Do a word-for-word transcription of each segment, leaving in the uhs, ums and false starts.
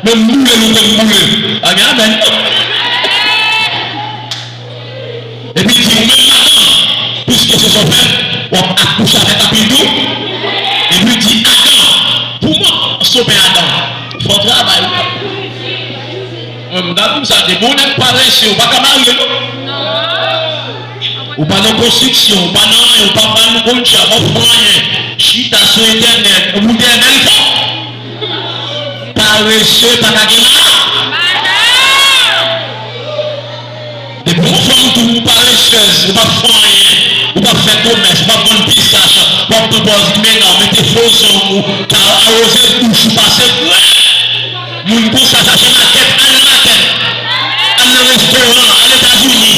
Menm boule nou konn boule. Pa gen amèn non. Epi di ou menm madanm, piske se sa w fè, w ap akouche avèk anpil dou. Epi di Adan, pou mwen, se w pè Adan. Fò travay wi. Mwen, m ta di w sa, depi w nèg parese, ou pa ka marye non. Ou pa nan konstriksyon, ou pa nan anyen, ou pa pa nan konn chak, ou pa fè anyen. Chita sou entènèt, ou entènèt fò. Parese pa ka gen madanm. Depi yon fanm tou ou paresez, ou pa fè anyen, ou pa fè komès, ou pa vann pistach, w ap pran pòz limenna, w mete fo zong ou, ka awoze bouch ou, pase krèk. Moun konsa chache makèt, al nan makèt, al nan restoran, al Etazini.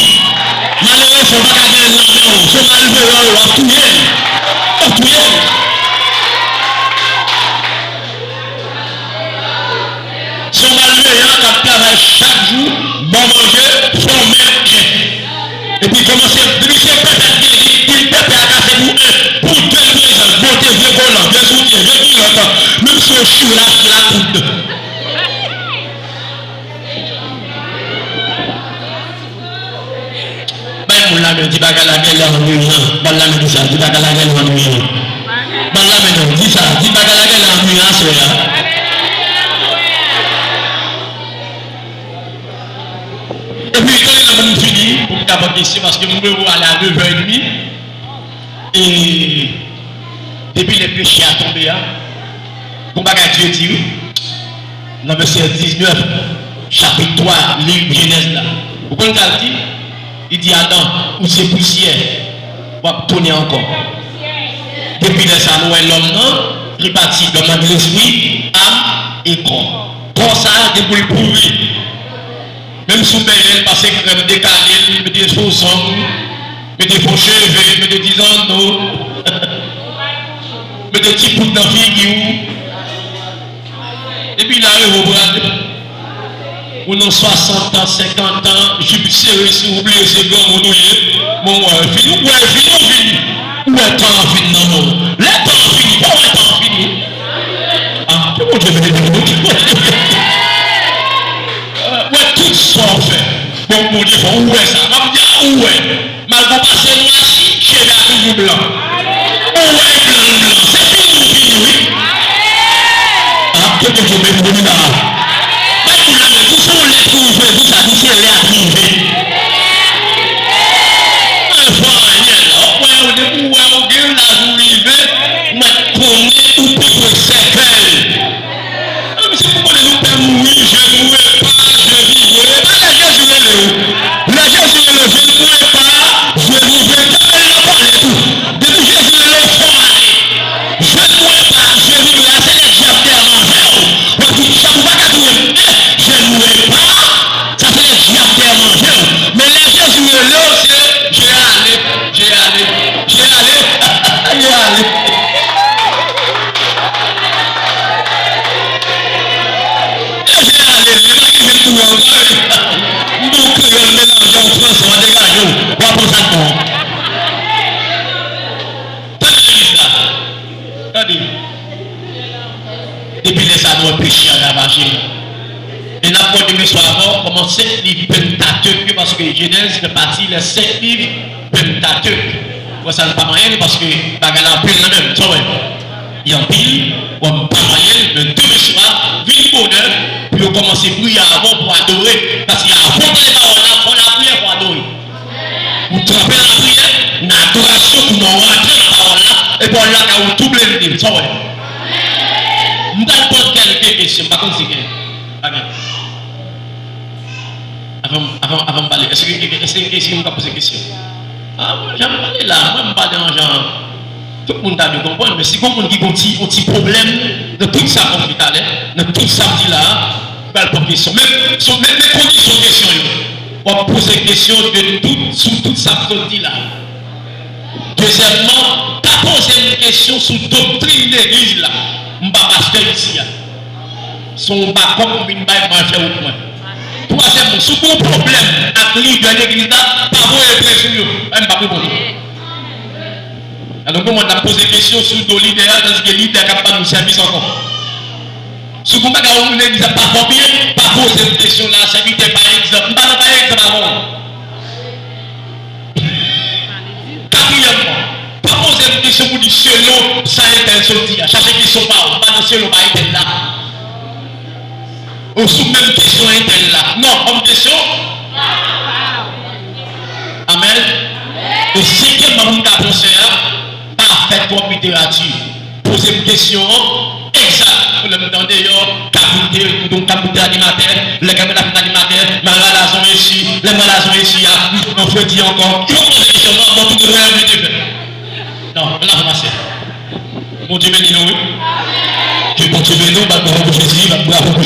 Malerezman, w pa ka gen l nan men w, se malveyan yo, w ap touye l. W ap touye l. Se yon malveyan k ap travay chak jou, ba w manje, fè w manje. Epi kòmanse, depi se pèpè k gen, li di l pèpè a ka se pou en, pou de prezan, pote vye kolan, vye soutyen, vye kilòt, menm si yo chire l achte lakoud. Bay moun lamen, di bagay la genlè annuyan. Ba l lamen, di sa, di bagay la genlè annuyan. Ba l lamen non, di sa, di bagay la genlè annuyan aswè a. Epi, tande la pou m fini, pou m ka pran kesyon, paske m dwe ale a nèf è edmi. E depi lè peche a tonbe a, gon bagay Dye di wi. Nan vèsè diznèf, chapit twa, liv Jenèz la. Ou konn sa l di? Li di, Adan, ou se pousyè, w ap tounen ankò. Depi lè sa a, nou wè lòm nan, li pati, lòm nan gen lespri, am, e kò. Kò sa a, gen pou l pouri. Menm si w benyen l, pase krèm, dekale l, mete fo zong, mete fo cheve, mete ti zanno, mete ti poud nan figi w. Epi la rive w prale. Ou nan swasant an, senkant an, jip sere sou ou, bliye se granmoun ou ye. Bon, w wè, fini, w wè, fini, ou fini. Ou wè tan an fin nan men w. Lè tan an fini, pa w wè tan an fini. Ah, ke Bondye beni nou. Ou wè tout sa w fè. Bon, Bondye fè, ou wè sa. M ap di a, ou wè. Malgre w pase nwasi, cheve a toujou blan. Ou wè blan blan. Se fini ou fini, wi. Ah, ke Bondye beni nou la. Bay moun la men, di se yon lè k rive, di sa, di se lè a k rive. Mwen fò anyen la. Ou wè, ou depi w wè ou gen laj ou rive, mwen konnen ou pi pre sèkèy. Menm si pou konnen nou pè mouri, je mourrai pas, je vivrai. E pa lè Jezi rele w. Lè Jezi rele w, je mourrai pas, je vivrai. Kenbe l nan kòlèt ou. Depi Jezi rele w, fò ale. Je mourrai pas, je vivrai. A se lè dyab dèyè manje w. W ap di dyab ou pa ka touye m. Eh, je mourrai pas. Sa se lè dyab dèyè manje w. Men lè Jezi rele w, se je ale, je ale, je ale, je ale. Je ale, li pa gen jen pou wè w la, wi. M ba w kreyòl melanje w fransè, w degaje w, w ap pran sa k bon. Tande legliz la. Tande. Depi lè sa a, nou wè peche a ravaje nou. E n ap pran demen swa avè w kòman senk liv Pentatek yo, paske Jenèz fè pati lè senk liv Pentatek. Wè sa, n pa manyen li, paske bagay la anpil nan menm, sa w wè. Li anpil, wè, m pa manyen li, men demen swa, vin bonè, pou yo kòmanse priye avan w pou adore, paske avan w tande pawòl la, fò lapriyè pou adore. Ou tranpe nan lapriyè, nan adorasyon, pou nou rantre nan pawòl la, e pawòl la ka ou touble l di m, sa w wè. M pral pran kèlke kesyon, m pa konn si gen. Pa gen. Avan, avan, avan m pale, èske, èske, èske moun ka poze kesyon? Ah, mwen, jan m pale la, mwen, m pa nan jan. Tout moun ta dwe konprann, men si gon moun ki gon ti, yon ti pwoblèm nan tout sa m di talè, nan tout sa m di la, m pral pran kesyon. Men, men, men kondisyon kesyon yo. W ap poze kesyon de tout, sou tout sa m sot di la. Dezyèmman, pa poze m kesyon sou doktrin legliz la. M pa pastè isi a. Se yon bakòp m vin bay, m pral fè wout mwen. Twazyèmman, si w gen yon pwoblèm ak lidè legliz la, pa voye pen sou yo. Mwen, m p ap reponn ou. Alò, kòman n ap poze kesyon sou do lidè a, tandiske lidè k ap ban nou sèvis ankò? Si w gen yon bagay ou legliz la pa fè w byen, pa poze m kesyon la, sèvitè, pa egzanp. M pa nan pa egzanp avè w. Katriyèmman, pa poze m kesyon pou di selon sa entèl sot di a. Chache kesyon pa w. M pa nan selon pa entèl la. Ou sou menm kesyon entèl la. Non, ban m kesyon. Amèn. E senkyèmman, pou m ka panse a, pa fè twòp literati. Poze m kesyon an, egzak. Lè m tande yo, kabrit, donk kabrit animatè, lè kabrit la fin animatè, m al Lazon isi, lè m al Lazon isi a, m fredi ankò. Yo poze kesyon, non, bon, tout lè m te fè. Non, m la kòmanse. Bondye beni nou, wi. Ke Bondye beni nou, bat bravo pou Jezi, bat bravo pou